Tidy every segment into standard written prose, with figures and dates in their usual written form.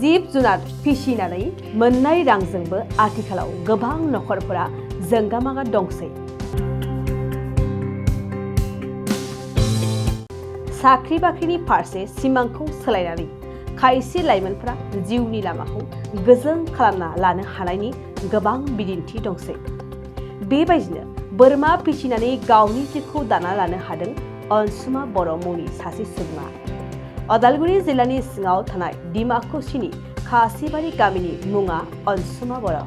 जिब जुनार फिसिनानै मोननाय रांजोंबो आथिखालाव गोबां नखरफोरा जोंगामागा दंसै। साख्रि बाख्रिनि फारसे सिमांखौ सोलायनानै खायसे लाइमोनफोरा जिउनि लामाखौ गोजों खालामना लानो हानायनि गोबां बिदिन्थि दंसै। बेबायदिनो बोरमा फिसिनानै गावनि जिउखौ दाना लानो हादों अनसुमा बर' मुंनि सासे सुबुङा। अदालगुरि जिल्लानि सिङाव थानाय डिमाकुसिनि खासिबारि गामिनि मुङा अनसुमा बर'।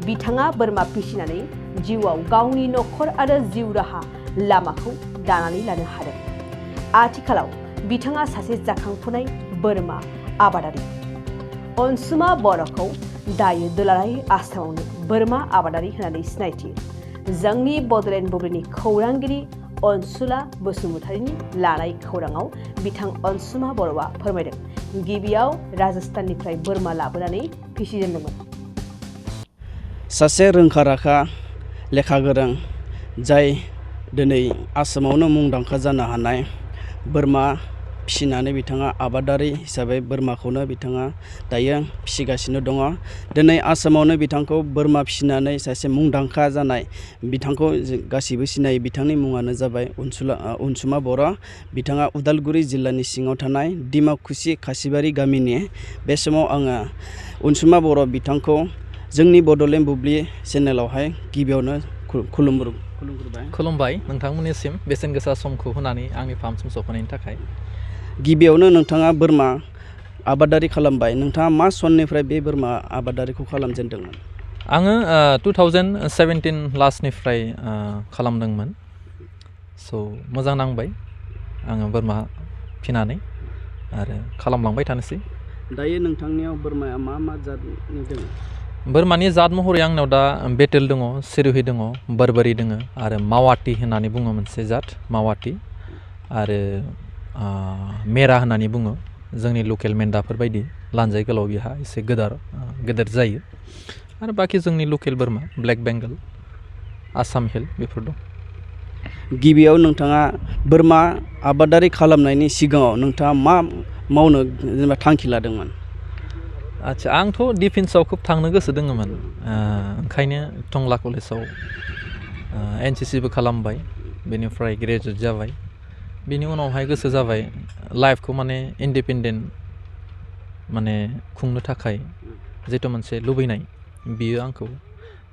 बिथाङा बोरमा फिसिनानै जिउआव गावनि नखर आरो जिउ राहा लामाखौ दानानै लानो हादों। आथिखालाव बिथाङा सासे जाखांफुनाय बोरमा आबादारि। अनसुमा बर'खौ दायो दुलाराय आसामावनो बोरमा आबादारि होननानै सिनायथि। जोंनि बड'लेण्ड बुब्लिनि खौरांगिरि अनसुला बसुमतारीनि लानाय खौराङाव बिथां अनसुमा बर'आ फोरमायदों, गिबियाव राजस्थाननिफ्राय बोरमा लाबोनानै फिसिजेनदोंमोन। सासे रोंखा राखा लेखा गोरों जाय दिनै आसामावनो मुंदांखा जानो हानाय बोरमा फिसिनानै बिथाङा आबादारि हिसाबै बोरमाखौनो बिथाङा दायो फिसिगासिनो दङ। दिनै आसामावनो बिथांखौ बोरमा फिसिनानै सासे मुंदांखा जानाय बिथांखौ गासिबो सिनायो। बिथांनि मुङानो जाबाय अनसुमा बर'। बिथाङा उदालगुरि जिल्लानि सिङाव थानाय डिमाकुसि खासिबारि गामिनि। बे समाव आङो अनसुमा बर' बिथांखौ जोंनि बड'लेण्ड बुब्लि चेनेलावहाय गिबियावनो खुलुमबाय नोंथांमोननिसिम बेसेन गोसा समखौ होनानै आंनि फार्मसिम सफैनायनि थाखाय। गिबियावनो नोंथाङा बोरमा आबादारि खालामबाय। नोंथाङा मा सननिफ्राय बे बोरमा आबादारिखौ खालामजेनदोंमोन? आङो 2017 लास्टनिफ्राय खालामदोंमोन। मोजां नांबाय आङो बोरमा फिनानै आरो खालामलांबाय थानोसै। दायो नोंथांनियाव बोरमाया मा मा जातनि दङ? बोरमानि जात महरै आंनाव दा बेटेल दङ, सिर'हि दङ, बारबारि दङ आरो मावाटि होननानै बुङो मोनसे जात मावाटि आरो मेरा होननानै बुङो जोंनि लकेल मेन्दाफोर बायदि लान्जाय गोलाव, बिहा एसे गेदेर जायो आरो बाखि जोंनि लकेल बोरमा ब्लेक बेंगल, आसाम हिल बेफोर दं। गिबियाव नोंथाङा बोरमा आबादारि खालामनायनि सिगाङाव नोंथाङा मा मावनो जेनेबा थांखि लादोंमोन? आदसा, आंथ' डिफेन्सआव खोब थांनो गोसो दङमोन। ओंखायनो टंला कलेजाव NCCबो खालामबाय, बेनिफ्राय ग्रेजुवेट जाबाय। बिनि उनावहाय गोसो जाबाय लाइफखौ माने इन्डिपेन्डेन्ट माने खुंनो थाखाय जिथु मोनसे लुबैनाय, बियो आंखौ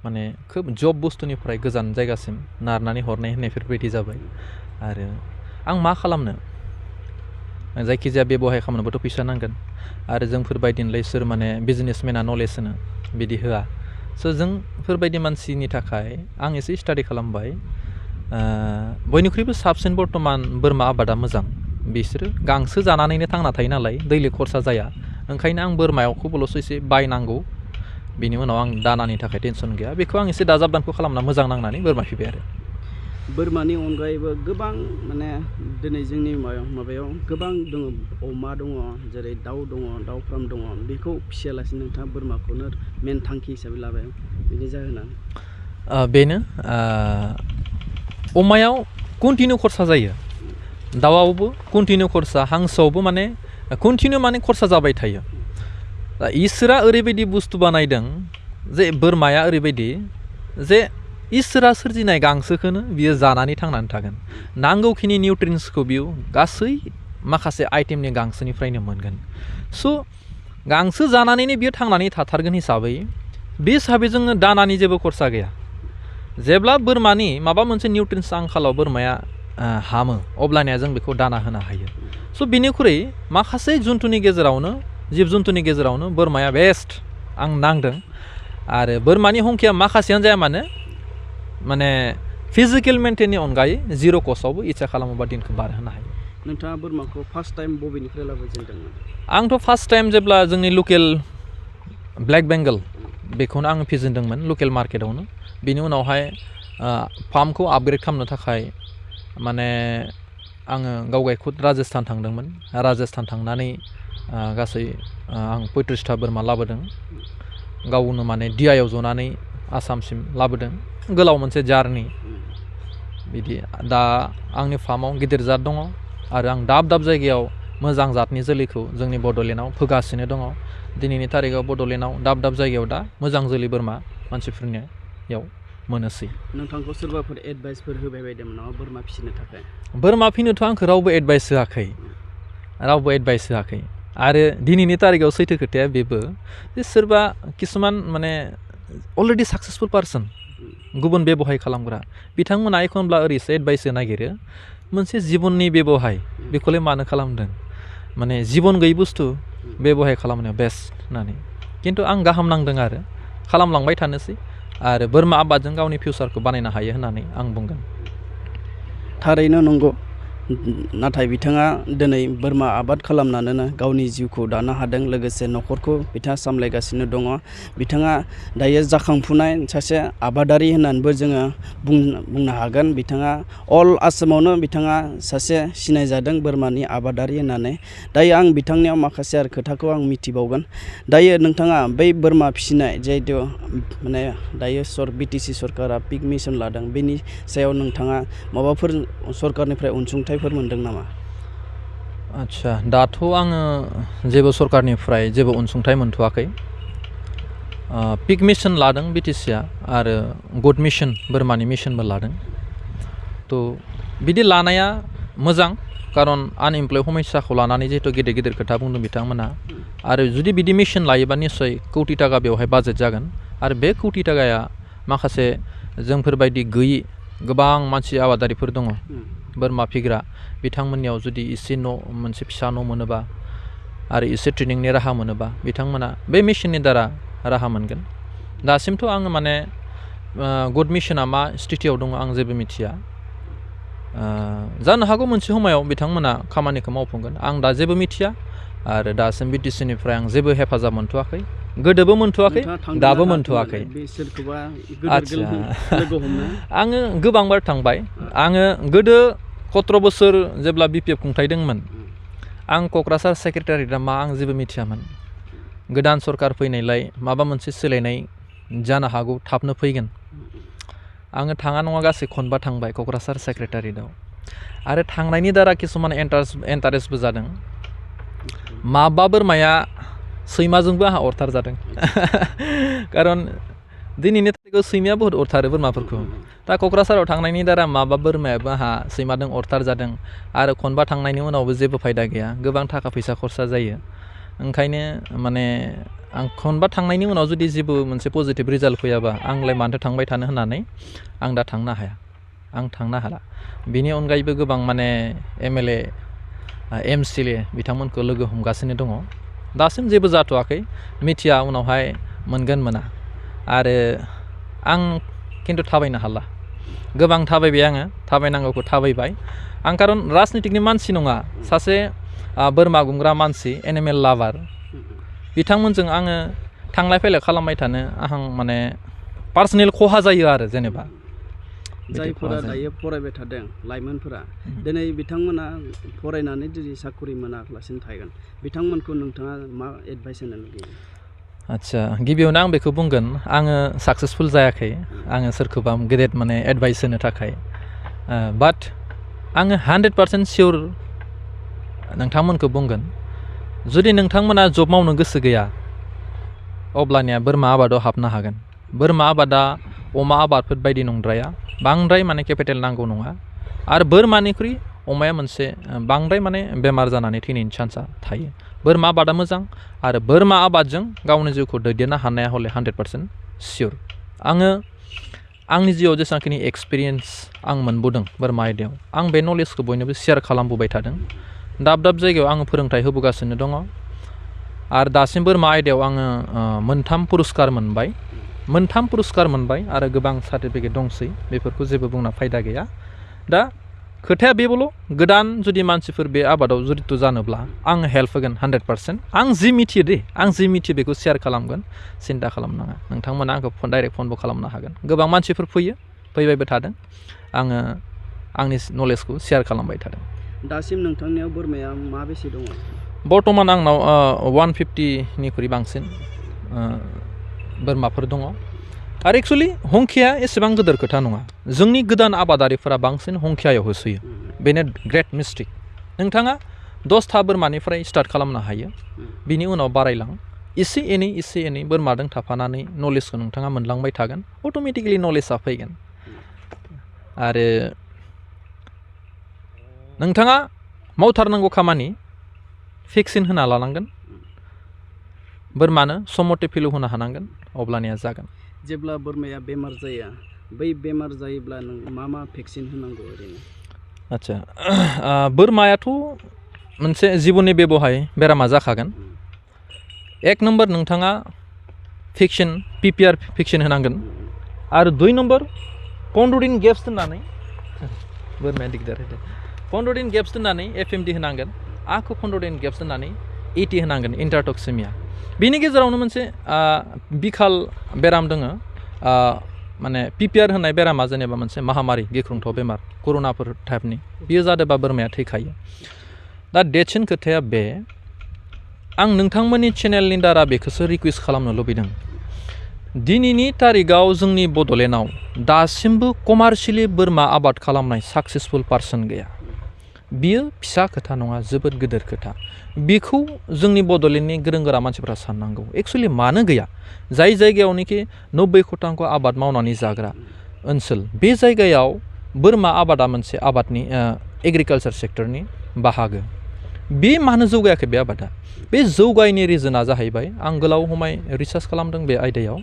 माने खोब जब बुस्थुनिफ्राय गोजान जायगासिम नारनानै हरनाय होननायफोरबायदि जाबाय। आरो आं मा खालामनो, जायखिजाया बेब'हाय खालामनोबोथ' फैसा नांगोन आरो जोंफोरबायदिनोलाय सोर माने बिजनेसमेना नलेज होनो बिदि होआ। जोंफोरबायदि मानसिनि थाखाय आं एसे स्टाडि खालामबाय। बयनिख्रुइबो साबसिन बर्थमान बोरमा आबादा मोजां। बिसोरो गांसो जानानैनो थांना थायो नालाय, दैलि खरसा जाया। ओंखायनो आं बोरमाखौबोल'सो एसे बायनांगौ, बिनि उनाव आं दानानि थाखाय टेनसन गैया। बेखौ आं एसे दाजाब दानख' खालामना मोजां नांनानै बोरमा फिबाय आरो। बोरमानि अनगायैबो गोबां माने दिनै जोंनि माबायाव गोबां दङ, अमा दङ, जेरै दाउ दङ, दाउ फार्म दङ। बेखौ फिसियालासिनो नोंथाङा बोरमाखौनो मेन थांखि हिसाबै लाबाय, बिनि जाहोना? बेनो अमायाव कन्टिनिउ खरसा जायो, दाउआवबो कन्टिनिउ खरसा, हांसोआवबो माने कन्टिनिउ माने खरसा जाबाय थायो। दा इसोरा ओरैबायदि बुस्थु बानायदों जे बोरमाया ओरैबायदि जे इसोरा सोरजिनाय गांसोखौनो बियो जानानै थांनानै थागोन। नांगौखिनि निउट्रियेन्ट्सखौ बियो गासै माखासे आइटेमनि गांसोनिफ्रायनो मोनगोन। गांसो जानानैनो बियो थांनानै थाथारगोन हिसाबै, बे हिसाबै जोङो दानानि जेबो खरसा गैया। जेब्ला बोरमानि माबा मोनसे निउट्रियेन्ट्स आंखालाव बोरमाया हामो, अब्लानिया जों बेखौ दाना होनो हायो। बिनिख्रुइ माखासे जुन्थुनि गेजेरावनो, जिब जुन्थुनि गेजेरावनो बोरमाया बेस्ट आं नांदों। आरो बोरमानि हंखिया माखासेयानो जाया मानो माने फिजिकेल मेन्टेननि अनगायै जिर' कस्टआवबो इच्ছা खालामोबा दिनखौ बारहोनो हायो। नोंथाङा बोरमाखौ फार्स्ट टाइम बबेनिफ्राय लाबोजेनदोंमोन? आंथ' फार्स्ट टाइम जेब्ला जोंनि लकेल ब्लेक बेंगल बेखौनो आङो फिजेनदोंमोन लकेल मार्केटआवनो। बिनि उनावहाय फार्मखौ आपग्रेड खालामनो थाखाय माने आङो गावगाय खुद राजस्थान थांदोंमोन। राजस्थान थांनानै गासै आं 35टा बोरमा लाबोदों। गावनो माने डिआइआव जनानै आसामसिम लाबोदों। गोलाव मोनसे जार्नि बिदि। दा आंनि फार्माव गिदिर जात दङ आरो आं दाब दाब जायगायाव मोजां जातनि जोलैखौ जोंनि बड'लेण्डआव फोगासिनो दङ दिनैनि थारिखआव बड'लेण्डआव दाब दाब जायगायाव दा मोजां जोलै बोरमा मानसिफोरनियाव मोनोसै। नोंथांखौ सोरबाफोर एडभाइसफोर होबाय बायदोंमोन नामा बोरमा फिसिनो थाखाय? बोरमा फिनोथ' आंखौ रावबो एडभाइस होआखै, आरो दिनैनि तारिखआव सैथो खोथाया बेबो जे सोरबा किसुमान माने अलरेडि साक्सेसफुल पार्सन गुबुन बेबहाय खालामग्रा बिथांमोना एखनब्ला ओरैसो एडभाइस होनो नागिरो मोनसे जिबननि बेबहाय बेखौलाय मानो खालामदों, माने जिबन गैयै बुस्थु बेबहाय खालामनाया बेस्ट होननानै। खिन्थु आं गाहाम नांदों आरो खालामलांबाय थानोसै आरो बोरमा आबादजों गावनि फिउचारखौ बानायनो हायो होननानै आं बुंगोन। थारैनो नंगौ, नाथाय बिथाङा दिनै बोरमा आबाद खालामनानैनो गावनि जिउखौ दानो हादों, लोगोसे न'खरखौ बिथाङा सामलायगासिनो दङ। बिथाङा दायो जाखांफुनाय सासे आबादारि होननानैबो जोङो बुंनो हागोन। बिथाङा अल आसामावनो बिथाङा सासे सिनायजादों बोरमानि आबादारि होननानै। दायो आं बिथांनियाव माखासे आरो खोथाखौ आं मिथिबावगोन। दायो नोंथाङा बै बोरमा फिसिनाय जिहेथु माने दायो BTC सरकारा पिग मिशन लादों, बेनि सायाव नोंथाङा माबाफोर सरकारनिफ्राय अनसुंथाइफोर मोनदों नामा? आदसा, दाथ' आङो जेबो सरकारनिफ्राय जेबो अनसुंथाइ मोनथ'वाखै। पिग मिशन लादों BTCआ आरो गड मिशन बोरमानि मिशनबो लादों। थ' बिदि लानाया मोजां, खारन आनएमप्लय समस्याखौ लानानै जिहेतु गेदेर गेदेर खोथा बुंदों बिथांमोना, आरो जुदि बिदि मिशन लायोबा निस्सय कौटि थाखा बेवहाय बाजेट जागोन, आरो बे कौटि थाखाया माखासे जोंफोरबायदि गैयि गोबां मानसि आबादारिफोर दङ बोरमा फिग्रा, बिथांमोननियाव जुदि एसे मोनसे फिसा न' मोनोबा आरो एसे ट्रेनिंनि राहा मोनोबा बिथांमोना बे मिशननि द्वारा राहा मोनगोन। दासिमथ' आङो माने गड मिशना मा स्थितियाव दङ आं जेबो मिथिया। जानो हागौ मोनसे समायाव बिथांमोना खामानिखौ मावफुंगोन, आं दा जेबो मिथिया। आरो दासिम BTCनिफ्राय आं जेबो हेफाजाब मोनथ'वाखै, गोदोबो मोनथ'वाखै, दाबो मोनथ'वाखै। आदसा, आङो गोबांबार थांबाय। आङो गोदो 17 बोसोर जेब्ला BPF खुंथायदोंमोन, आं क'क्राझार सेक्रेटारियेटआ मा आं जेबो मिथियामोन। गोदान सरकार फैनायलाय माबा मोनसे सोलायनाय जानो हागौ, थाबनो फैगोन। आङो थाङा नङा गासै खनबा थांबाय क'क्राझार सेक्रेटारियेटआव, आरो थांनायनि द्वारा किसुमान इन्टारेस्टबो जादों। माबा बोरमाया सैमाजोंबो आंहा अरथार जादों। खारन दिनैनि थारिखआव सैमाया बहुत अरथारो बोरमाफोरखौ। दा क'क्राझाराव थांनायनि द्वारा माबा बोरमायाबो आंहा सैमाजों अरथार जादों, आरो खनबा थांनायनि उनावबो जेबो फायदा गैया, गोबां थाखा फैसा खरसा जायो। ओंखायनो माने आं खनबा थांनायनि उनाव जुदि जेबो मोनसे पजिटिभ रिजाल्ट फैयाबा आंलाय मानोथो थांबाय थानो होननानै आं दा थांनो हाया, आं थांनो हाला। बिनि अनगायैबो गोबां माने MLA MCLA बिथांमोनखौ लोगो हमगासिनो दङ। दासिम जेबो जाथ'वाखै, मिथिया उनावहाय मोनगोन मोना। आरो आं खिन्थु थाबायनो हाला, गोबां थाबायबाय आङो, थाबायनांगौखौ थाबायबाय। आं खारन राजनितिकनि मानसि नङा, सासे बोरमा गुमग्रा मानसि, एनिमेल लाभार। बिथांमोनजों आङो थांलाय फैलाय खालामबाय थानो आं माने पार्सनेल खहा जायो आरो जेनेबा। जायफोरा दायो फरायबाय थादों लाइमोनफोरा, दिनै बिथांमोना फरायनानै जुदि साख्रि मोनालासिनो थागोन, बिथांमोनखौ नोंथाङा मा एडभाइस होनो लुगैयो? आदसा, गिबियावनो आं बेखौ बुंगोन, आङो साक्सेसफुल जायाखै आङो सोरखौबा गेदेर माने एडभाइस होनो थाखाय। बाट आङो 100% सियर नोंथांमोनखौ बुंगोन, जुदि नोंथांमोना जब मावनो गोसो गैया अब्लानिया बोरमा आबादाव हाबनो हागोन। बोरमा आबादा अमा आबादफोर बायदि नंद्राया, बांद्राय माने केपिटेल नांगौ नङा, आरो बोरमानिख्रुइ अमाया मोनसे बांद्राय माने बेमार जानानै थैनायनि चान्सआ थायो। बोरमा आबादा मोजां, आरो बोरमा आबादजों गावनि जिउखौ दैदेननो हानाया हले 100% सियर। आङो आंनि जिउआव जेसेबांखिनि एक्सपिरियेन्स आं मोनबोदों बोरमा आयदायाव, आं बे नलेजखौ बयनोबो शेयार खालामबोबाय थादों। दाब दाब जायगायाव आङो फोरोंथाइ होबोगासिनो दङ, आरो दासिम बोरमा आयदायाव आङो 3 पुरस्कार मोनबाय, आरो गोबां सार्टिफिकेट दंसै, बेफोरखौ जेबो बुंना फायदा गैया। दा खोथाया बेबोल', गोदान जुदि मानसिफोर बे आबादाव जड़ित जानोब्ला आं हेल्प होगोन 100%। आं जि मिथियो बेखौ शेयार खालामगोन, सिन्था खालामनाङा। नोंथांमोना आंखौ डाइरेक्ट फनबो खालामनो हागोन। गोबां मानसिफोर फैबायबो थादों, आङो आंनि नलेजखौ शेयार खालामबाय थादों। दासिम नोंथांनियाव बोरमाया माबेसे दङ? बर्तमान आंनाव 150निख्रुइ बांसिन बोरमाफोर दङ। आरो एक्सुवेलि हंखिया एसेबां गिदिर खोथा नङा, जोंनि गोदान आबादारिफोरा बांसिन हंखियायाव होसोयो, बेनो ग्रेट मिस्टेक। नोंथाङा 10था बोरमानिफ्राय स्टार्ट खालामनो हायो बिनि उनाव बारायलां एसे एनै बोरमादों थाफानानै नलेजखौ नोंथाङा मोनलांबाय थागोन अट'मेटिकेलि नलेजआ फैगोन आरो नोंथाङा मावथारनांगौ खामानि भेक्सिन होना लानांगोन बोरमानो सम मथे फिलौ होनो हानांगोन अब्लानिया जागोन जेब्ला बोरमाया बेमार जाया बै बेमार जायोब्ला नों मा भेक्सिन होनांगौ ओरैनो आदसा बोरमायाथ' मोनसे जिबननि बेबहाय बेरामा जाखागोन एक नम्बर नोंथाङा भेक्सिन PPR भेक्सिन होनांगोन आरो 2 नम्बर 15 दिन गेप्स दोननानै बोरमाया दिगदार होदो 15 दिन गेप्स दोननानै FMD होनांगोन आखौ 15 दिन गेप्स दोननानै ET होनांगोन इन्टारटक्सिमिया बिनि गेजेरावनो मोनसे बिखाल बेराम दङ माने PPR होननाय बेरामा जेनेबा मोनसे महामारि गिख्रंथाव बेमार कर'नाफोर टाइपनि बियो जादोंबा बोरमाया थैखायो दा देरसिन खोथाया बे आं नोंथांमोननि चेनेलनि दारा बेखौसो रिकुवेस्ट खालामनो लुबैदों दिनैनि तारिखाव जोंनि बड'लेण्डआव दासिमबो कमार्शियेलि बोरमा आबाद खालामनाय साक्सेसफुल पार्सन गैया बियो फिसा खोथा नङा जोबोद गिदिर खोथा बेखौ जोंनि बड'लेण्डनि गोरों गोरा मानसिफ्रा साननांगौ एक्सुवेलि मानो गैया जाय जायगायावनोखि 90% आबाद मावनानै जाग्रा ओनसोल बे जायगायाव बोरमा आबादा मोनसे आबादनि एग्रिकालचार सेक्टरनि बाहागो बे मानो जौगायाखै बे आबादा बे जौगायैनि रिजोना जाहैबाय आं गोलाव समाय रिसार्च खालामदों बे आयदायाव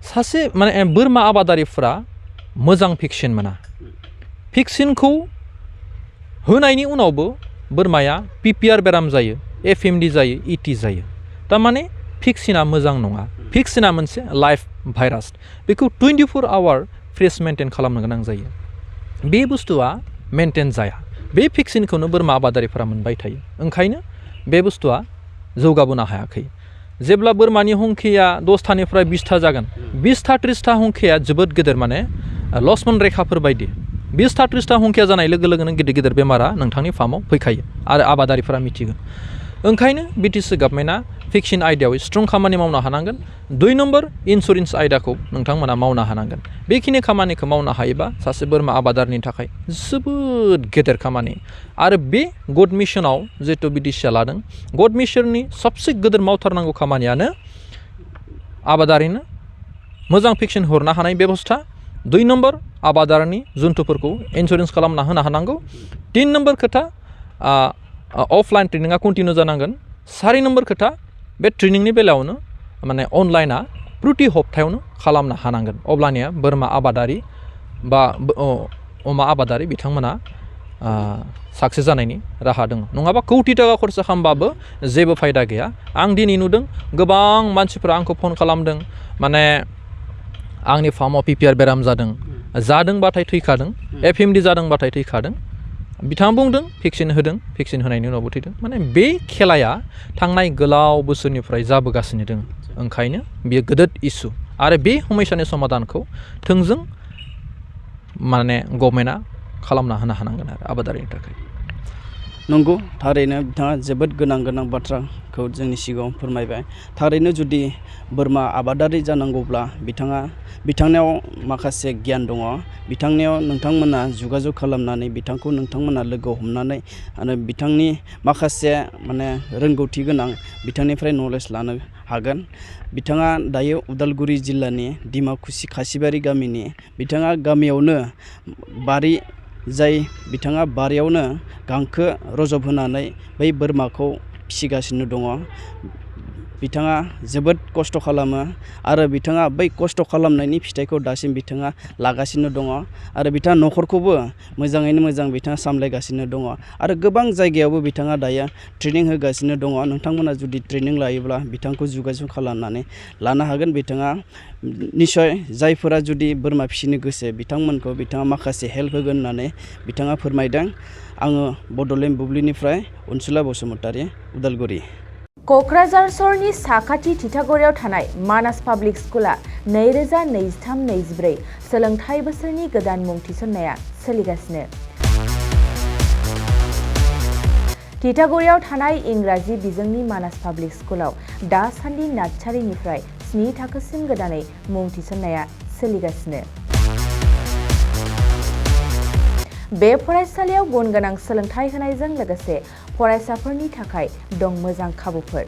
सासे माने बोरमा आबादारिफ्रा मोजां भेक्सिन मोना भेक्सिनखौ होनायनि उनावबो बोरमाया PPR बेराम जायो FMD जायो ET जायो थारमाने भेक्सिना मोजां नङा भेक्सिना मोनसे लाइफ भाइरास बेखौ 24 आवार फ्रेश मेनटेन खालामनो गोनां जायो बे बुस्थुआ मेनटेन जाया बे भेक्सिनखौनो बोरमा आबादारिफोरा मोनबाय थायो ओंखायनो बे बुस्थुआ जौगाबोनो हायाखै जेब्ला बोरमानि हंखिया 10थानिफ्राय 20था जागोन 20था 30था हंखिया जोबोद गिदिर माने लक्ष्मण रेखाफोर बायदि 20था 30था हंखिया जानाय लोगो लोगोनो गिदिर गिदिर बेमारा नोंथांनि फार्माव फैखायो आरो आबादारिफोरा मिथिगोन ओंखायनो BTC गभर्नमेन्टआ भेक्सिन आयदायाव स्ट्रं खामानि मावनो हानांगोन 2 नम्बर इन्सुरेन्स आयदाखौ नोंथांमोना मावनो हानांगोन बेखिनि खामानिखौ मावनो हायोबा सासे बोरमा आबादारिनि थाखाय जोबोद गेदेर खामानि आरो बे गड मिशनाव जिहेतु BTCआ लादों गड मिशननि सबसे गिदिर मावथारनांगौ खामानियानो आबादारिनो मोजां भेक्सिन हरनो हानाय बेबस्था 2 नम्बर आबादारिनि जुन्थुफोरखौ इन्सुरेन्स खालामना होनो हानांगौ 3 नम्बर खोथा अफलाइन ट्रेनिंआ कन्टिनिउ जानांगोन 4 नम्बर खोथा बे ट्रेनिंनि बेलायावनो माने अनलाइना प्रति हप्तायावनो खालामनो हानांगोन अब्लानिया बोरमा आबादारि बा अमा आबादारि बिथांमोना साक्सेस जानायनि राहा दङ नङाबा कौटि थाखा खरसा खालामबाबो जेबो फायदा गैया आं दिनै नुदों गोबां मानसिफोरा आंखौ फन खालामदों माने आंनि फार्माव PPR बेराम जादोंबाथाय थैखादों FMD जादोंबाथाय थैखादों बिथाङा बुंदों भेक्सिन होदों भेक्सिन होनायनि उनावबो थैदों माने बे खेलाया थांनाय गोलाव बोसोरनिफ्राय जाबोगासिनो दङ ओंखायनो बेयो गिदिर इसु आरो बे समस्यानि समाधानखौ थोंजों माने गभर्नमेन्टआ खालामना होनो हानांगोन आरो आबादारिनि थाखाय नंगौ थारैनो बिथाङा जोबोद गोनां बाथ्राखौ जोंनि सिगाङाव फोरमायबाय थारैनो जुदि बोरमा आबादारि जानांगौब्ला बिथांनियाव माखासे गियान दङ बिथांनियाव नोंथांमोना जगाजग खालामनानै बिथांखौ नोंथांमोना लोगो हमनानै आरो बिथांनि माखासे माने रोंगौथि गोनां बिथांनिफ्राय नलेज लानो हागोन बिथाङा दायो उदालगुरि जिल्लानि दिमाकुसि खासिबारि गामिनि बिथाङा गामियावनो बारि जाय बिथाङा बारियावनो गांखो रजबहोनानै बै बोरमाखौ फिसिगासिनो दङ बिथाङा जोबोद खस्थ' खालामो आरो बिथाङा बै खस्थ' खालामनायनि फिथाइखौ दासिम बिथाङा लागासिनो दङ आरो बिथाङा न'खरखौबो मोजाङैनो मोजां बिथाङा सामलायगासिनो दङ आरो गोबां जायगायावबो बिथाङा दायो ट्रेनिं होगासिनो दङ नोंथांमोना जुदि ट्रेनिं लायोब्ला बिथांखौ जगाजग खालामनानै लानो हागोन बिथाङा निसय जायफोरा जुदि बोरमा फिसिनो गोसो बिथांमोनखौ बिथाङा माखासे हेल्प होगोन होननानै बिथाङा फोरमायदों आङो बड'लेण्ड बुब्लिनिफ्राय अनसुला बसुमतारी उदालगुरि क'क्राझार सहरनि साखाथि थिथागुरियाव थानाय मानास पाब्लिक स्कुला 2023-24 सोलोंथाइ बोसोरनि गोदान मुं थिसननाया सोलिगासिनो थिथागुरियाव थानाय इंराजि बिजोंनि मानास पाब्लिक स्कुलाव दासान्दि नार्सारिनिफ्राय 7 थाखोसिम गोदानै मुं थिसननाया सोलिगासिनो बे फरायसालियाव गुन गोनां सोलोंथाइ होनायजों लोगोसे फरायसाफोरनि थाखाय दं मोजां खाबुफोर।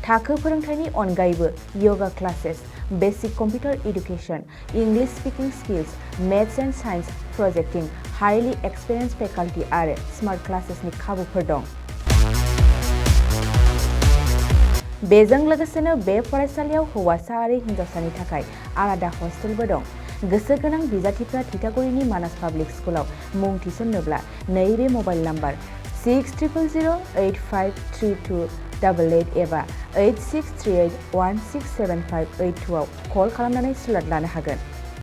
थाखो फोरोंथायनि अनगायैबो yoga classes, basic computer education, English speaking skills, maths and science projecting, highly experience faculty आरो स्मार्ट क्लासेसनि खाबुफोर दं। बेजों लोगोसेनो बे फरायसालियाव हौवासा आरो हिन्जावसानि थाखाय आलादा हस्टेलबो दं। गोसो गोनां बिजाथिफ्रा थिथागुरिनि मानास पाब्लिक स्कुलाव मुं थिसन्नोब्ला नैबे मबाइल नाम्बार 6000853288 एबा 8638167582 आव कल खालामनानै स्लट लानो हागोन।